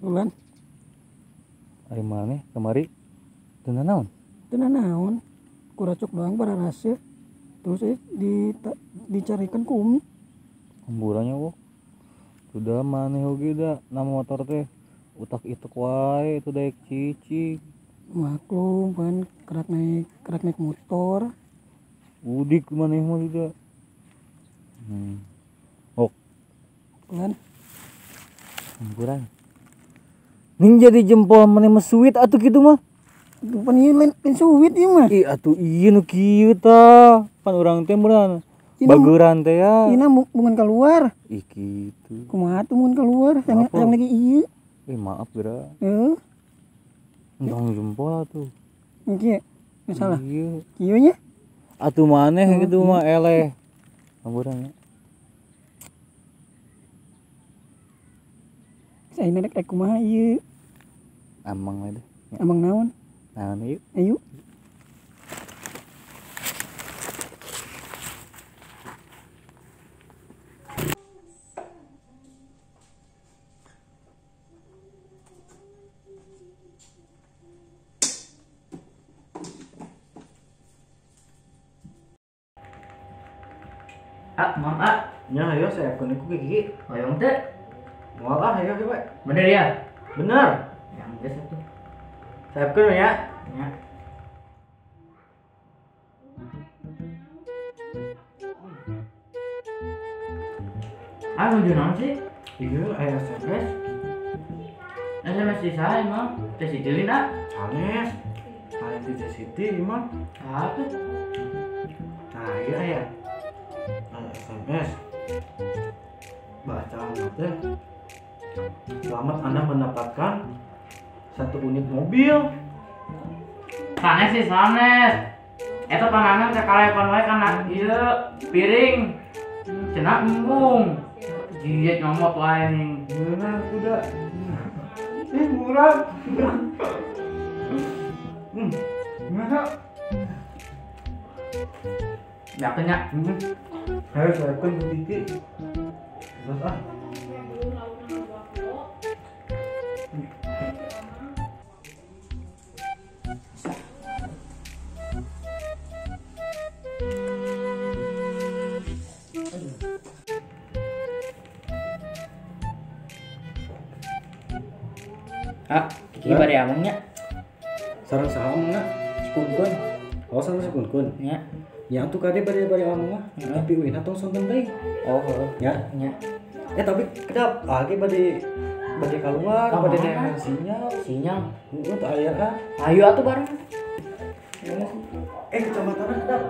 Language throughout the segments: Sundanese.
Ulan. Ari maneh kamari teu nanaon? Teu nanaon. Kuracuk doang bararaseuh. Terus dicarikan ku Umi. Hamburannya wok. Sudah maneh oge da na motor teh utak itek wae itu daek cicing. Maklum kan kerak naik motor. Udik maneh mah juga. Wok. Ulan. Hamburan. Ning jadi jempol maneh mah suwit atuh kitu mah. Pan ieu lain suwit ieu mah. Ih atuh ieu nu kieu tah. Pan urang teh meureun bageuran teh ya. Ina mun keluar. Ih kitu. Kumaha tuh mun keluar yang lagi ieu. Maaf geura. Heeh. Entong jempol atuh. Kieu. Masalah. Ieu. Kieu nya. Atuh maneh kitu mah eleh. Hamburan ya. Saya rek kumaha ieu. Amang we deh. Amang naon? Naon ieu? Ayo. Ah, mam ah. Nya ayo saya ku gigi. Hoyong teh. Moal ah, ayo coba. Bener ya? Bener. Ya geus atuh. Siapkeun ya. Ya. Ah, nuju naon sih? Iya, aya SMS. SMS si saha emang? Teh Siti lina? Sanes. Aya ti Teh Siti emang. Apa? Nah, iya aya. Aya SMS. Bacaan teh. Selamat Anda mendapatkan 1 unit mobil. Sanes sih sanes. Eta panganan teh kalepan wae kana ieu piring. Cenah embung. Jiet nyomot wae ning. Beunang kuda. Murah. Murah. Ya kenya. Ayo siapkeun ku Titi. Terus ah. Ah, iki bari amangnya. Sareng saha amangna? Si Kun-kun. Oh, sareng si Kun-kun. Nya. Nya atuh kade bari amang mah. Tapi uina tong sonten deui. Oh, heeh. Nya. Nya. Tapi kedap age bade keluar, bade neangan sinyal. Sinyal. Heeh, teu aya ah. Ayo atuh bareng. Kecamatanna kedap.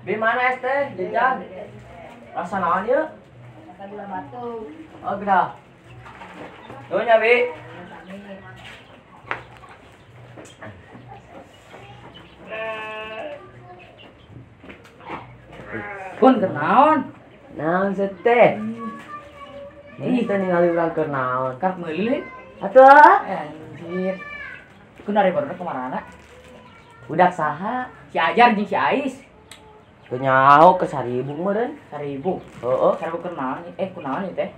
Di mana es teh jajan? Rasa naon ieu? Rasa gula batu. Oh, geura. Nuhun ya, Bi. Kun keur naon? Naon teh? Ih, teh ningali urang keur naon? Karep meuli. Atuh. Anjir. Kun ari barudak kumarana? Budak saha? Si Ajar jeung si Ais. Teu nyaho ke 1000 meureun. 1000. Heeh. 1000 keur naon? Kunaon ieu teh?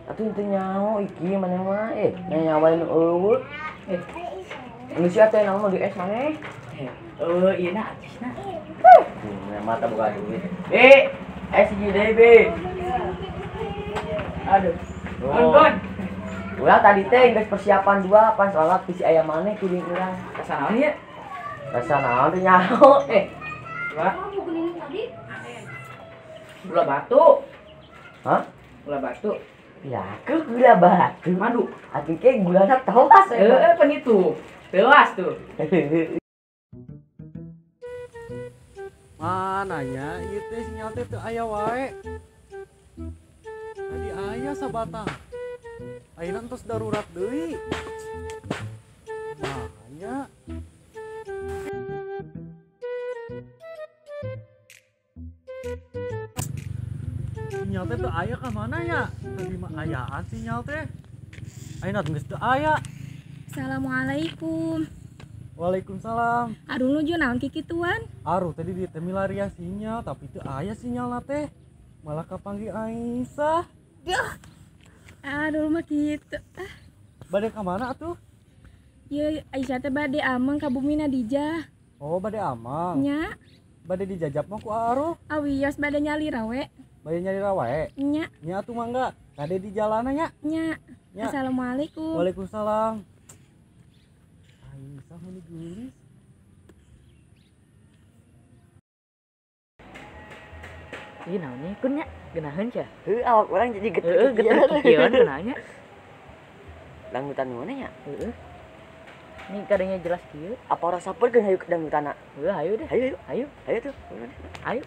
Atuh teu nyaho iki maneh mah nyawa nu eueuh. Geus sia teh naon di es maneh? Ieu na acisna. Mata boga duit. Bi, es hiji deui, Bi. Aduh. Gon. Urang tadi teh geus persiapan dua pan soalna bisi aya maneh kuring urang. Rasa naon ieu? Rasa naon teh nyaho. Coba. Gula batu. Hah? Gula batu. Ya, ke gula batu. Madu. Atuh ke gulana telas. Heeh, pan itu. Telas tuh. Mananya ieu teh sinyal teh teu aya wae. Tadi aya sabatang. Ayeuna entos darurat deui. Mahanya. Sinyal teh teu aya ka mana ya? Tadi mah ayaan sinyal teh. Ayeuna geus teu aya. Assalamualaikum. Waalaikumsalam. Aduh nuju naon kikituan? Aduh tadi di teh milaria sinyal tapi teu aya sinyalna teh. Malah kapanggih Aisyah. Duh. Aduh mah kitu. Ah. Bade ka mana atuh? Ieu Aisyah teh bade ameng ka bumi Nadijah. Oh, bade ameng. Nya. Bade dijajap mah ku Aruh. Awios bade nyalira we. Bade nyalira wae. Nya. Nya atuh mangga. Kade di jalanna nya. Nya. Nya. Assalamualaikum. Waalaikumsalam. Aisyah meuni geulis. Ieu naon nya kun nya? Geunaheun sia. Heuh, awak urang jadi geter. Heeh, geter kieu geunahnya. Dangdutan mana nya? Heeh. Ini kadangnya jelas kieu. Apa orang saperkeun hayu ke dangdutana? Heuh, hayu deh. Hayu, hayu. Hayu tuh. Ayo.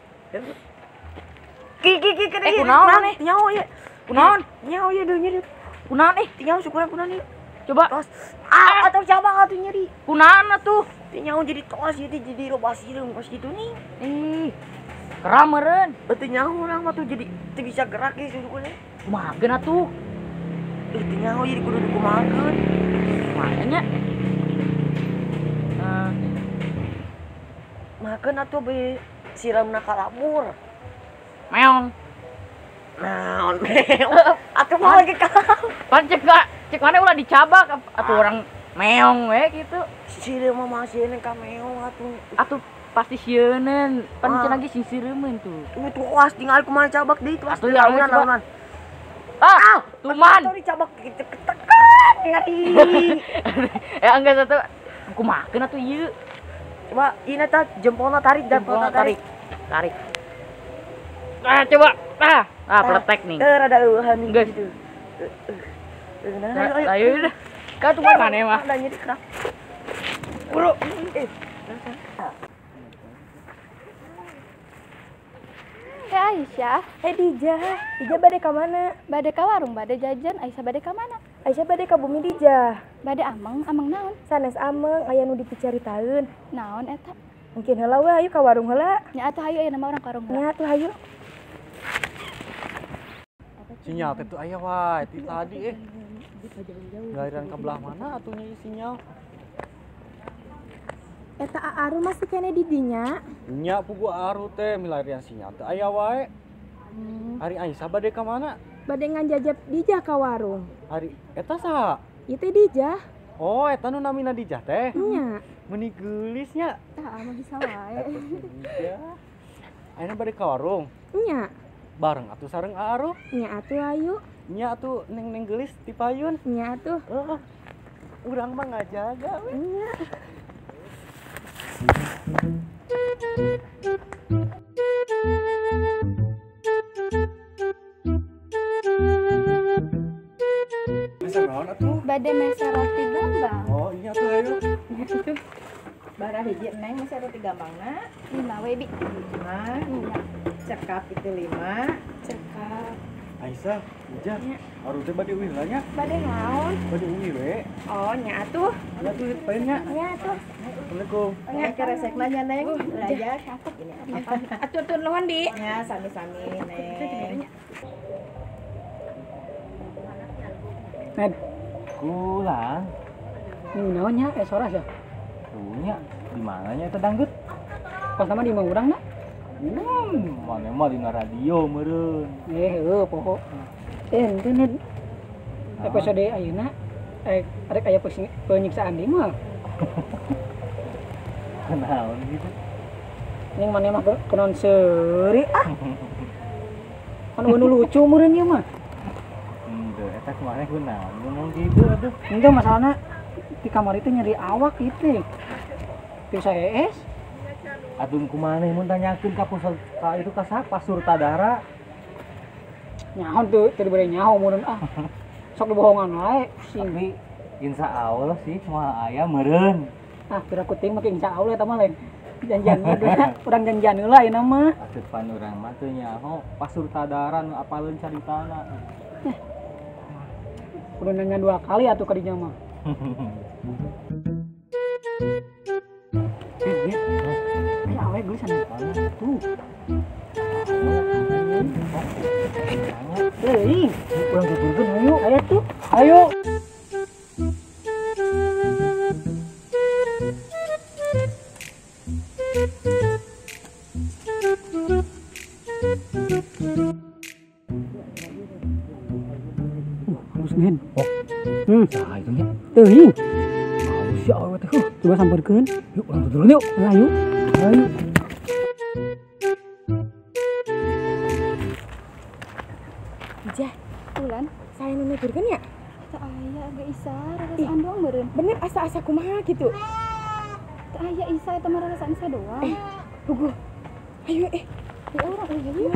Ki ki ki eh, kunaon maneh? Nyaho ieu. Kunaon? Nyaho ieu deui nyeri. Kunaon eh? Nyaho syukuran kunaon ieu. Coba. Tos. Ah, atau cabang atuh nyeri. Kunaon atuh? Nyaho jadi tos ieu teh jadi loba sireum kos kitu nih. Ih. Keram meureun. Teu nyaho urang mah tuh jadi teu bisa gerak ge syukurna. Kumahakeun atuh? Teu nyaho jadi kudu dikumahakeun. Kumaha nya? Mahakeun atuh be siramna kalabur. Meong. Naon meong. Atuh mah lagi kalabur. Pan cek cek mana ulah dicabak atuh orang meong we gitu. Sireum mah masih ka meong atuh. Atuh pasti sieuneun. Pan cenah ge sing sireumeun tuh. Tuh tuas tinggal kumaha cabak deui tuas. Atuh launan. Ah, tuman. Atuh dicabak gitu ketekan ngeri. Ya enggak satu kumahakeun atuh ieu. Coba ini tah jempolna tarik, jempolna tarik. Tarik. Ah, coba. Ah, peletek nih. Rada eueuhan nih gitu. Nah, ayo udah. Ka tuh mana mah? Udah nyeri kerap. Bro. Aisyah. Dijah. Dijah bade ka mana? Bade ka warung, bade jajan. Aisyah bade ka mana? Aisyah bade ka bumi Dijah. Bade ameng, ameng naon? Sanes ameng, aya nu dipicaritaeun. Naon eta? Mungkin heula we hayu ka warung heula. Nya atuh hayu aya nama urang ka warung heula. Nya atuh hayu. Sinyal teh tuh aya wae ti tadi eh. Galiran ka belah mana atuh nya sinyal? Eta Aru masih kene di dinya? Nya pugu Aru teh milarian sinyal teh aya wae. Ari Aisyah bade ka mana? Bade nganjajab Dijah ka warung. Ari eta saha? Ieu teh Dijah. Oh, eta nu namina Dijah teh? Nya. Meuni geulis nya. Tah mah bisa wae. Ayeuna bade ka warung? Nya. Bareng atuh sareng Aru? Nya atuh ayu. Nya atuh neng-neng geulis ti payun. Nya atuh. Heeh. Urang mah ngajaga we. Nya. Meser naon atuh? Bade meser roti gambang. Oh, iya atuh ayo. Bara hiji neng meser roti gambangna? 5 we bi. 5. Iya. Cekap itu 5. Cekap. Aisyah, Ijah, aruh teh bade uih lah nya. Bade naon? Bade uih we. Oh, nya atuh. Nya atuh paen nya. Nya atuh. Assalamualaikum. Nya keresekna nya neng, belajar. Atuh tur nuhun di. Nya sami-sami neng. Ned. Kulang. Ini naon nya sora sia? Punya. Di mananya eta dangdut? Pas nama di imah urang na? Mana mah dina radio meureun. Heuh poho. Ente Ned. Episode ayeuna arek aya penyiksaan deui mah. Kunaon gitu? Ning maneh mah kunaon seuri ah. Kan nu lucu meureun ieu mah. Eta kumaha kunaon ngomong gitu atuh. Enggak masalahna di kamar itu nyeri awak gitu. Teu saees. Atuh kumaha mun tanyakeun ka pusat ka itu ka saha Pasurtadara. Nyaho tuh teu dibere nyaho mun ah. Sok dibohongan wae pusing. Tapi insya Allah sih moal aya meureun. Ah, pira kuting make insya Allah eta mah lain. Janjian urang janjian heula ayeuna mah. Atuh pan urang mah teu nyaho Pasurtadara nu apaleun caritana. Kudu nanya dua kali atuh ka dinya mah. Aya awe geulis sana. Tuh. Leuing, urang gugurkeun hayu, aya tuh. Ayo. Halus ngen. Oh. Saha itu nya? Teuing. Halus ya awewe teh. Coba samperkeun. Yuk urang tuturun yuk. Ayo. Ayo. Ijah, Ulan, saya nu nuturkeun ya? Teu aya ge Isa, rarasaan doang meureun. Bener asa-asa kumaha gitu. Teu aya Isa eta mah rarasaan Isa doang. Puguh. Ayo Di urang euy yuk.